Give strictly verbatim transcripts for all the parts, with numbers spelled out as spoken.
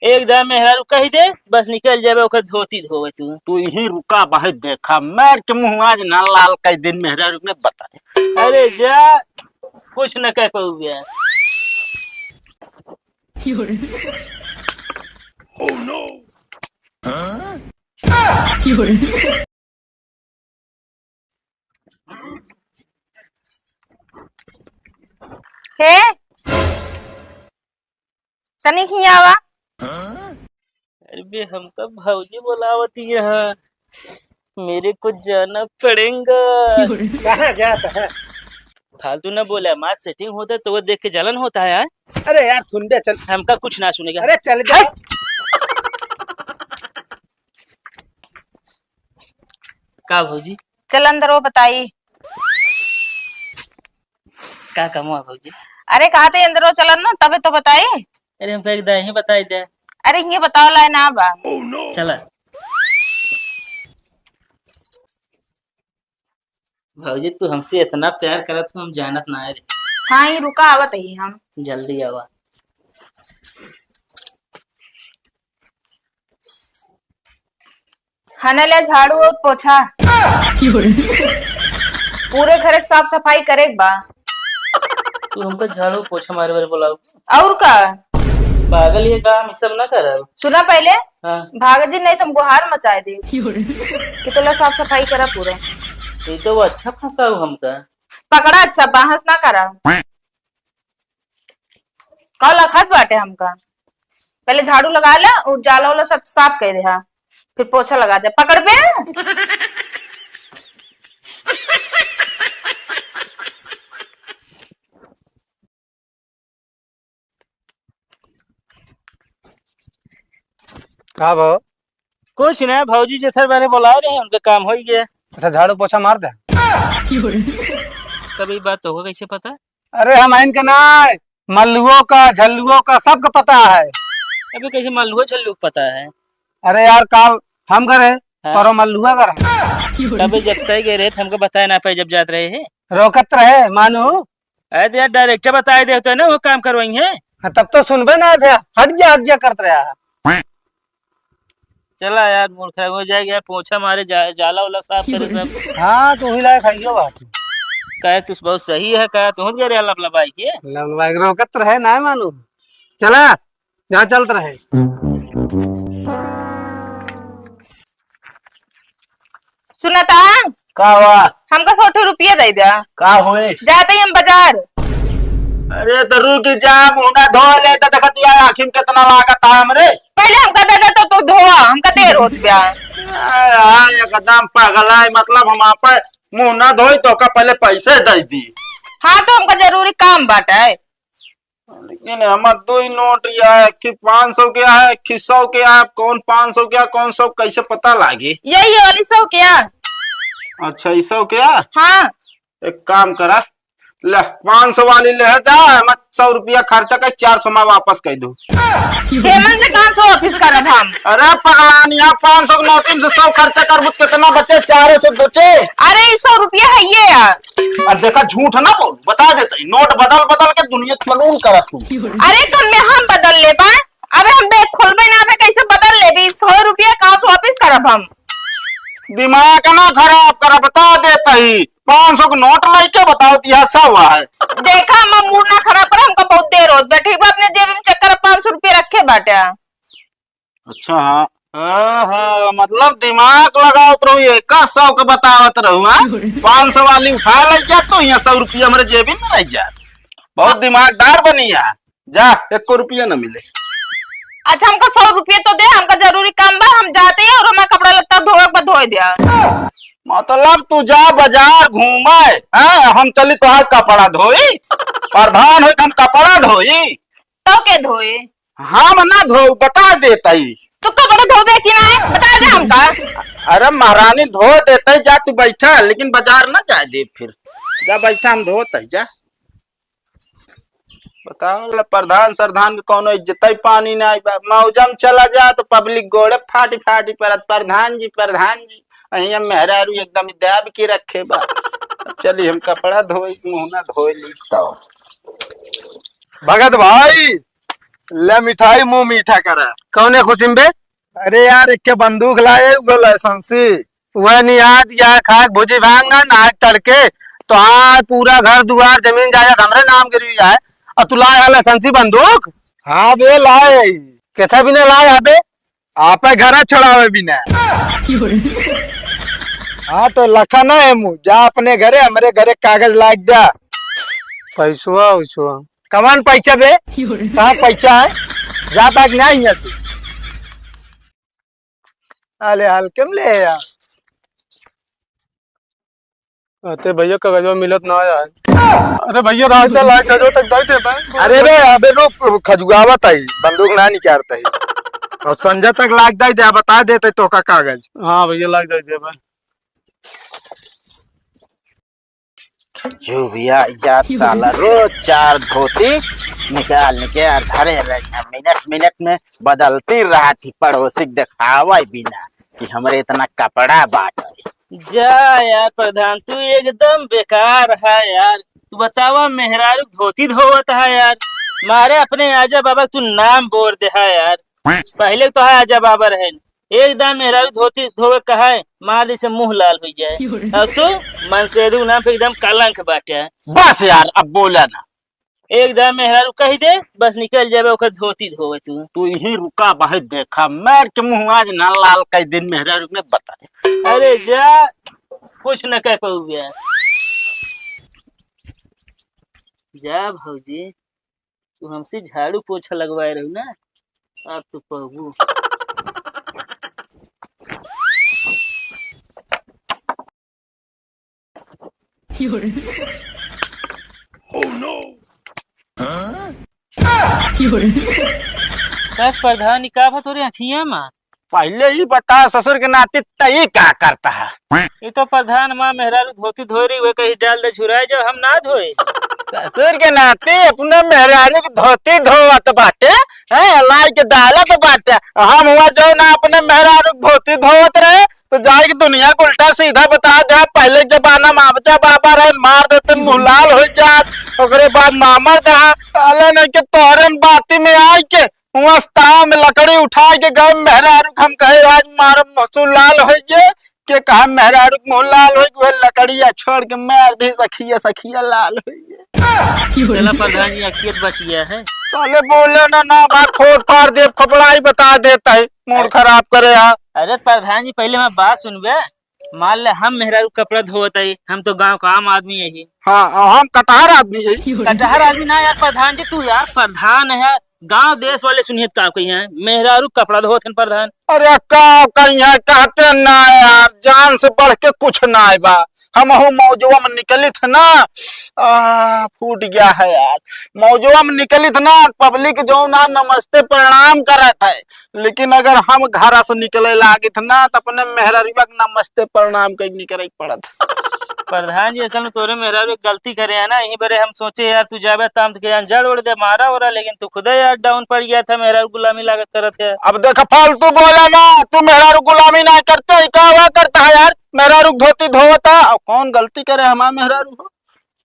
एक दाँय मेहरारू कहि दे, बस निकल जाबे, ओकर धोती धोवे तू। तू यहीं रुका, बाहर देखा, मार के मुँह आज ना लाल कइ दिन मेहरारू ने बताए। अरे जा, कुछ न कह पउबे। हे, तनी हियाँ आवा। अरे बे, हमका भौजी बोलावत ही यहाँ, मेरे को जाना पड़ेगा। कहाँ जाता है? फालतू ना बोले, हमार setting होता है तो वो देख के जलन होता है यार। अरे यार सुन बे, चल। हमका कुछ ना सुनेगा। अरे चल बे। हट। का भौजी? चल अंदर वो बताई। का काम हुआ भौजी? अरे कहा थे अंदर वो चलन ना, तबे तो बताई। अरे हमका एक दाँय ही बताई दे। अरे ये बताओ लाए ना बा। चला। भौजी, तू हमसे इतना प्यार करत हो, हम जानत ना है रे। हाँ, ये रुका, आवत ही हम। जल्दी आवा। हने ले झाड़ू और पोछा। पूरे घर के साफ सफाई करे के बा। तू हमका झाड़ू पोछा मारे वाले बोलाओ? और का? पागल ये काम, ये सब ना करब। सुना पहले, हाँ। भाग जी, नहीं तो हम गुहार मचाए दे। कि तोला साफ सफाई करा पूरा। ये तो वो अच्छा फंसाओ हमका। पकड़ा अच्छा, बहस ना करा। का लखत बाटे हमका? पहले झाड़ू लगा ले और जाला वाला सब साफ कर दे, हाँ। फिर पोछा लगा दे, पकड़ बे। का भा? कुछ ना, भौजी जेथर बारे बोलाए रहे, उनका काम होइ गया। अच्छा, झाड़ू पोछा मार दे। कभी बात तो होगा, कैसे पता? अरे, हम इनके ना, मल्लुओ का, झल्लुओ का, सबका पता है। अबे, कैसे मल्लुओ झल्लुओ का पता है? अरे यार, काल हम करे, हाँ। परो मल्लुआ करे। तबे जब तय गए रहे, तो हमको बताए ना पाए, जब जात रहे हैं। रोकत रहे, मानू। अरे, तो यार, direct बताए देते ना, वो काम करवाई है। हाँ, तब तो सुनबे ना भैया, हट जा, हट जा करत रहा। चला यार, मूड खराब हो जाएगा यार, पोछा मारे, जा-, जाला वाला साफ करे सब। हाँ, तो वही लायक है यो बात। कहे तू बहुत सही है, कहे तू हो गया रे लबलबाई के। लबलबाई के रोकत रहे, ना मानू। चला, जा चलत रहे। सुनता? का हुआ? हमका सौ ठो रुपया दे दे। का होए? जाते ही हम बाजार। अरे तो रुक जा, मुंह ना धो ले, तो देखत यार आँखी में कितना लागत है हमरे। पहले हमका दे दे तो तू धोआ, हमका देर होत बा। आ, आ, एकदम पगला है, मतलब हम आप मुंह ना धोई तो का पहले पैसे दे दी। हाँ तो हमका जरूरी काम बाटे। लेकिन हमार दो ही नोट या है, एक ही पाँच सौ के है, एक ही सौ के है, कौन पाँच सौ के है, कौन सौ, कैसे पता लागे? यही वाली सौ के है। अच्छा, ई सौ के है? हाँ। एक काम करा, ले, पाँच सौ वाली ले जा, हम सौ रुपया खर्चा कर, चार सौ में वापस कर दो। हेमन से कहाँ से वापस करब हम? अरे पगलान, यहाँ पाँच सौ के नोटिन से सौ खर्चा करबू, कितना बचे? चार सौ बचे। अरे, ई सौ रुपया है ये यार। अब देखा, झूठ ना बोल, बता देते ही, नोट बदल बदल के दुनिया चलून करत हूँ। अरे, तो मैं हम बदल लेबा। अबे हम देख खोलबे ना, अबे कैसे बदल लेबी? सौ रुपया कहाँ से वापस करब हम? दिमाग ना खराब करा, बता देता ही। पाँच सौ के नोट लेके बताओ, दिया सौ है। देखा, हम मूड ना खराब करा, हमका बहुत देर होत बा। ठीक बा, अपने जेब में चेक करा, पाँच सौ रुपया रखे बाटे। अच्छा, हाँ। हाँ, हाँ, मतलब दिमाग लगावत रहू, एक सौ के बतावत रहू, हाँ? पाँच सौ वाली उठा ले जा, तो यहाँ सौ रुपया हमारे जेबी में रह जा। बहुत दिमागदार बनी है। जा, एको रुपया न मिले। अच्छा, हमका सौ रुपया तो दे, हमका जरूरी काम बा, हम जाते हैं और हमारा कपड़ा लत्ता धोवे के बाद धोए दिया। मतलब तू जा बाजार घूमे, हाँ? हम चली तोहार कपड़ा धोई, प्रधान होई त हम कपड़ा धोई। तो के धोए? हम ना धोऊ, बता देत हई। तो कपड़ा धोबे कि ना? बता दे हमका। अरे महारानी धो देत हई, जा तू बैठा, लेकिन बाजार ना जाए दे फिर। जा बैठा, हम धोत हई, जा। बताओ, ले प्रधान सरधान के कौनो इज्जत ही पानी ना आई बा। मौजम चला जा तो पब्लिक गोड़े फाटी फाटी परत, "प्रधान जी, प्रधान जी।" अहिया मेहरारू एकदम दाब के रखे बा। चली हम कपड़ा धोई, मुंह ना धोई ली। तो भगत भाई, ले मिठाई मुंह मीठा करा। कौने खुशी में बे? अरे यार, एक के बंदूक लाए, वो लाइसेंसी। वह नियाद या खाक भुजी भांगा नाक तड़के, तो आज पूरा घर दुआर जमीन जायदाद हमरे नाम गिरी जाए, और तू लाए है लाइसेंसी बंदूक? हाँ बे, लाए। केथा बिना लाए है बे? आपे घरा छोड़ावे बिना। हाँ, तो लखा ना है मुँह, जा अपने घरे, हमरे घरे कागज लाग जा। पैसवा, वैसवा। कमान पैसा बे? कहाँ पैसा है? जा तक नहीं यहाँ से। अरे हल्के में ले यार। अरे भैया, कागजवा मिलत ना आया है। अरे भैया, रास्ता लाग जा, जो तक दे दे बे। अरे रे, अबे रुक, खजुआवत है, बंदूक ना निकारत है। और संजय तक लाग दे दे, बता देते तो का कागज। हाँ भैया, लाग दे दे बे। जो भी आ जा साला, रोज चार धोती निकाल निकाल धरे रहे, मिनट मिनट में बदलती रहत ही, पड़ोसी के देखावे बिना कि हमरे इतना कपड़ा बाटे। जा यार प्रधान, तू एकदम बेकार है यार। तू बतावा, मेहरारू धोती धोवत है यार, मारे अपने आजा बाबा तू नाम बोर दे है यार। पहले तो है आजा बाबा रहे, एक दाम मेहरारू धोती धोवे कहे, मार जैसे मुंह लाल हो जाए। और तू मनसेधु नाम पे एकदम कलंक बाटे। बस यार, अब बोला ना। एक दाम मेहरारू कह दे, बस निकल जाबे ओकर धोती धोवे तू। तू यहीं रुका, बहुत देखा, मार के मुंह आज ना लाल कई दिन मेहरारू ने बता दे। अरे जा, कुछ न कह पाऊबे। जा भौजी, तू हमसे झाड़ू पोछा लगवाए रहू ना, अब तू पहबू। बस प्रधान, ई का बा तोरे अखियां मा? पहले ही बता, ससुर के नाती तई का करता है? ये तो प्रधान माँ मेहरारू धोती धोई रही, वे कहीं डाल दे झुराए, जब हम ना धोए। ससुर के नाती अपने मेहरारू की धोती धोवत बाटे, हैं, लाई के डालत बाटे। हम हुआ जो ना अपने मेहरारू की धोती धोवत रहे, तो जाए के दुनिया को उल्टा सीधा बता दे। पहले के जमाना में आमचा बाबा रहे, मार देते, मुँह लाल हो जात, ओकरे बाद मामर दहा, साले नहीं के तोहरन बाती में आए के वस्ता में लकड़ी उठाए के गए मेहरारू के, हम कहे, "आज मारब मुँह लाल होइ जे।" के कहा मेहरारू के मुँह लाल होइ के, वह लकड़िया छोड़ के मार दी, सखिया, सखिया लाल होइ जे। चला प्रधान जी, अखियत बच गया है। साले बोले ना, ना बात फोड़ पार दे, खपड़ाई बता देता है, मूड खराब करे यार। अरे प्रधान जी, पहले हमार बात सुनबे। मान ले, हम मेहरारू कपड़ा धोवत हई, हम तो गाँव का आम आदमी हई। हाँ, हम कटहर आदमी हई। कटहर आदमी ना यार, प्रधान जी, तू यार प्रधान है, गाँव देश वाले सुनियत का कही है, मेहरारू कपड़ा धोवत हन प्रधान। अरे का कही है, कहते ना यार, जान से बढ़ के कुछ ना बा। हमहू मौजवा में निकलित है ना, आ, फूट गया है यार। मौजवा में निकलित है ना, पब्लिक जो ना नमस्ते प्रणाम करत है, लेकिन अगर हम घर से निकले लागित ना, तो अपने मेहररुआ के नमस्ते प्रणाम कइके निकले के पड़त। प्रधान जी, असल में तोरे मेहरारू एक गलती करे है ना, यही बरे हम सोचे यार, तू जाबे ताम के जान जड़ उड़ दे, मारा ओरा, लेकिन तू खुदे यार डाउन पड़ गया था, मेहरारू गुलामी लागत करत है। अब देख, फालतू बोला ना, तू मेहरारू गुलामी ना करते, ई का हुआ करता है यार? मेहरारू धोती धोवता, अब कौन गलती करे, हमार मेहरारू हो?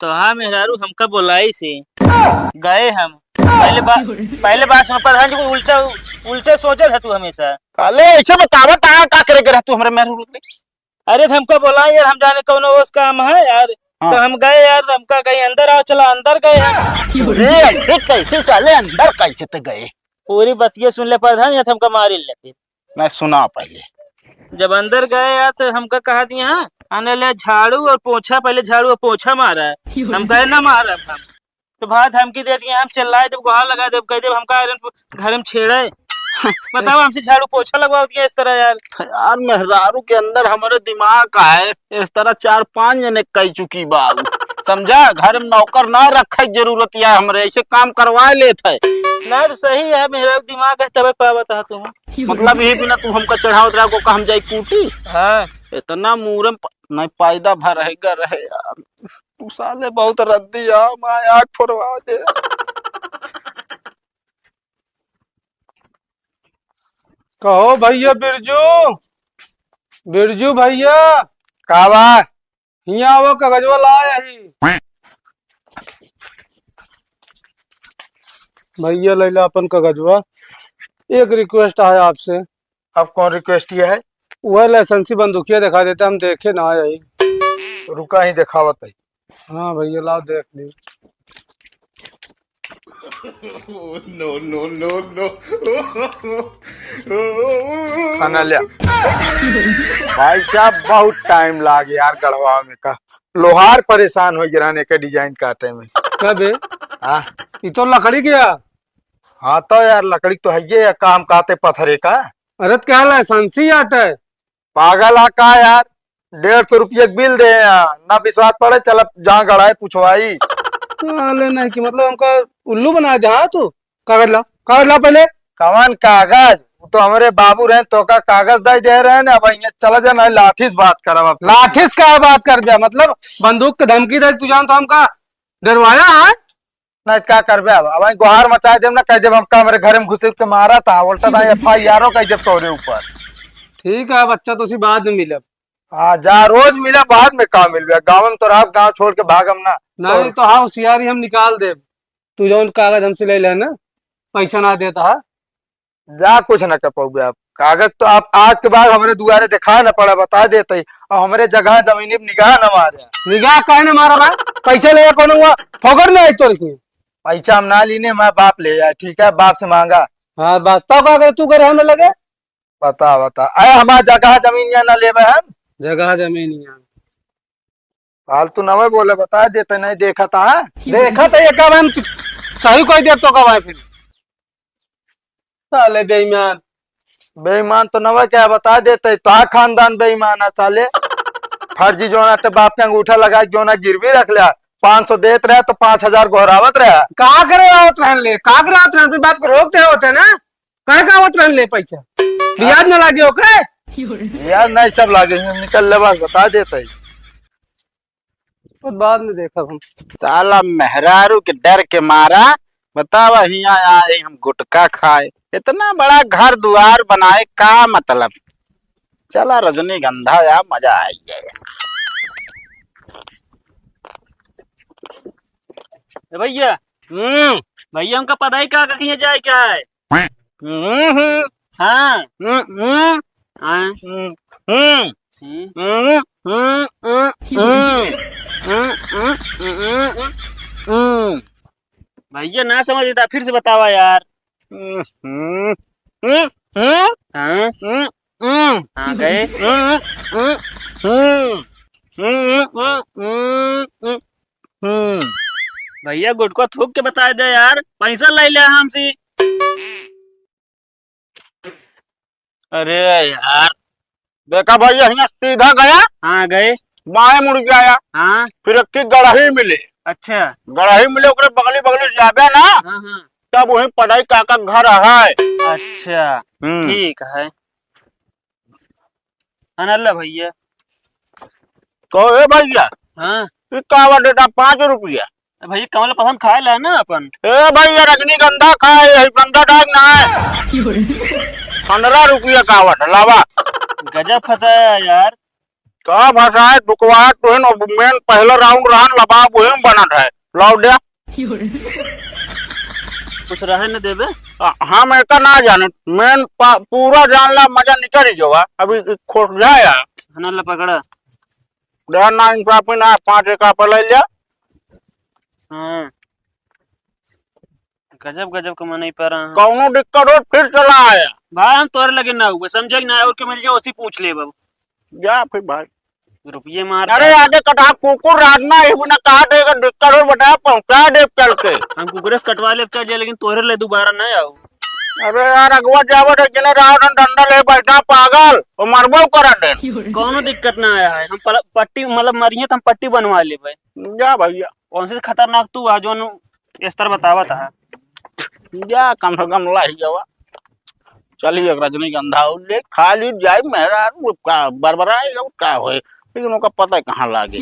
तो हाँ मेहरारू, हमका बोलाई से गए हम। पहले बा-, पहले बात सुन प्रधान जी, को उल्टा, उल्टे सोचत है तू हमेशा। अले ऐसे बतावत आ, का करे के रह तू हमरे मेहरारू के? अरे तो हमका बोला यार, हम जाने कौनो ओस काम है यार। हाँ। तो हम गए यार, तो हमका कहीं अंदर आओ, चला अंदर गए हम। अरे ऐसे कैसे साले अंदर कैसे ते गए? पूरी बतिया सुन ले प्रधान, या तो हमका मारी ले फिर। नहीं, सुना पहले। जब अंदर गए यार, तो हमका कहा दिया, हाँ, आने ले झाड़ू और पोछा, पहले झाड़ू और पोछा मारा है। हम कहे ना मारब हम। तो भाई धमकी दे दिया, हम चिल्लाए देब, गुहार लगा देब, कह देब हमका आयरन प-, घर में छेड़े। बताओ, हमसे झाड़ू पोछा लगवा दिया इस तरह यार। यार मेहरारू के अंदर हमारे दिमाग का है, इस तरह चार पांच जने कह चुकी बा उ। समझा, घर में नौकर ना रखे के जरूरत या हमरे, ऐसे काम करवा लेत है। ना तो सही है, मेहरारू दिमाग है तबे पावत है तुम। मतलब यही बिना तू हमका चढ़ावत रहा को का हम जाई कूटी? हाँ। इतना मूरम प-, नहीं पैदा भर है गर है यार। तू साले बहुत रद्दी आ, माय आँख फोड़वा दे। कहो भैया बिरजू, बिरजू भैया। का बा? हियाँ आवो, कागजवा लाए ही। भैया, लैला अपन कागजवा। एक request है आपसे। अब कौन request ये है? वह लाइसेंसी बंदूकिया दिखा देते, हम देखे ना यही। रुका ही, दिखावत है। हाँ भैया, लाओ देख ली। No, no, no, no। खाना लिया। भाई साहब, बहुत time लागे यार गढ़वा में का। लोहार परेशान हो गिराने के design काटे में। कबे? हाँ। ये तो लकड़ी गया। हाँ तो यार, लकड़ी तो है ये, काम काते पत्थरे का। अरे तो क्या लाइसेंसी आटे? पागल आ का यार, डेढ़ सौ रुपये के बिल दे यहाँ, ना विश्वास पड़े, चल अब जहाँ गड़ाए पुछवाई। साले नहीं कि मतलब हमका उल्लू बना जहाँ तू। कागज ला, कागज ला पहले। कवन कागज? वो तो हमरे बाबू रहे, तो का कागज दे दे रहे हैं, अब यहाँ चला जा, नहीं लाठी से बात करब अब। लाठी से का बात कर बे? मतलब बंदूक के धमकी दे, तू जान तो हमका डरवाया है? नहीं तो का करबे अब? अब गुहार मचाए देब ना, कह देब हमका हमरे घर में घुस के मारा था, उल्टा था एफ आई आर ओ कह देब तोरे ऊपर। ठीक है बच्चा, तो उसी बाद में मिलब। हाँ जा, रोज मिला, बाद में का मिलबे? गाँव में तो रहा, गाँव छोड़ के भागम ना। नहीं तो हाँ, होशियारी हम निकाल देब। तू जौन कागज हमसे ले लेना, पैसा ना देता है। जा, कुछ ना कर पाओगे आप। कागज तो आप आज के बाद हमरे दुआरे दिखाए ना पड़ा, बता देते ही। और हमरे जगह जमीनी पे निगाह ना मारे। निगाह काहे ना मारा बा? पैसा ले कौन हुआ? फोकट में आई तोर की? पैसा हम ना लीने, हमारे बाप ले आए, ठीक है, बाप से मांगा। हाँ, बात तो का करे, तू करे हमें लगे? बता, बता। अरे, हमार जगह जमीन यहाँ ना लेबे हम। जगह जमीन यहाँ। फालतू नवे बोले, बता देते, नहीं देखा था। देखा था, ये कब हम सही कोई देर तो कब आए फिर? साले बेईमान। बेईमान तो नवे क्या बता देते, तो खानदान बेईमान है साले। फर्जी जोना ते बाप के अंगूठा लगा के जोना गिरवी रख लिया, पाँच सौ देत रहे तो पाँच हजार गोहरावत रहे। का करे आवत रहन ले, का करे आवत रहन, फिर बाप को रोक दे होते ना। काहे का आवत रहन ले पैसा? ब्याज न लागे ओकरे? ब्याज नहीं, सब लागे, निकल ले बस, बता देते ही। तो बाद में देखब हम। साला मेहरारू के डर के मारा, बतावा, हियाँ आए हम गुटखा खाए, इतना बड़ा घर दुआर बनाए, का मतलब? चला रजनीगंधा या, मजा आई जाए। ए भैया। हम्म। भैया, हमका पता ही का, का कहीं जाए क्या है? हम्म, हम्म। हाँ। हम्म, हम्म। हाँ। हम्म, हम्म। हम्म। हम्म, हम्म, हम्म, हम्म। हम्म, हम्म, हम्म, हम्म। भैया, ना समझ आता, फिर से बतावा यार। हम्म, हम्म, हम्म, हम्म। हाँ। हम्म, हम्म। हाँ, गए। हम्म, हम्म, हम्म। हम्म, हम्म, हम्म, हम्म। हम्म। भैया, गुटखा थूक के बताए दे यार, पैसा ले ले हमसे। अरे यार, देखा भैया, हियाँ सीधा गया, हाँ, गए। बाएं मुड़ के आया, हाँ। फिर एक गड़ही मिले। अच्छा। गड़ही मिले, ओकरे बगली बगली जाबे ना, हाँ, हाँ। तब वहीं पढ़ाई काका घर है। अच्छा, हम्म। ठीक है। अनल्ला भैया। कहो, ए भैया। हाँ। ई का बा देता पाँच रुपया? ए भैया, कमल पसंद खाए ला ना अपन। ए भैया, रजनीगंधा खाए, यही बंदा डाग ना है। पन्द्रह रुपया का आवत, लावा। गजब फंसाया यार। का फंसाए, दुकवा तुहिन, मेन पहला round रहन, लबाब वही में बनत है। लाओ दे। कुछ रहे न देबे? आ, हम एका ना जाने, मेन पा-, पूरा जान ला, मजा निकल ही जावा। अभी खोट जाए यार। हना ला पकड़ा। डर ना इंसाफी ना, पाँच एक आप ले लिया। हाँ। गजब, गजब का मनई पर रहा। कौनो दिक्कत हो, फिर चला आया। भाई, हम तोरे लगे ना हुए, समझे कि ना, और के मिल जाए, उसी पूछ ले बाबू। जा फिर भाई। रुपये मार अरे, दे। आगे कटा कुकुर राजना ही, उन्हें कहा देगा, दिक्कत हो, बता, पहुंचा दे चल के। हम कुकुरे से कटवा ले, चल जाए, लेकिन तोरे ले दोबारा ना आओ। अरे यार, अगवा जावत है, जिन्हें रावण डंडा ले बैठा, पागल, वो मरबो करा दे। कौनो दिक्कत ना आया है, हम पल-, पट्टी, मतलब, मरिए तो हम पट्टी बनवा लेबे। जा भैया। कौन से खतरनाक तू आ, जोन स्तर बतावत है? जा, कम से कम लाही जावा। चली एक रजनीगंधा और ले, खा ली जाए, मेहरारू का बरबराए, और का होए, लेकिन ओका पता कहाँ लागे।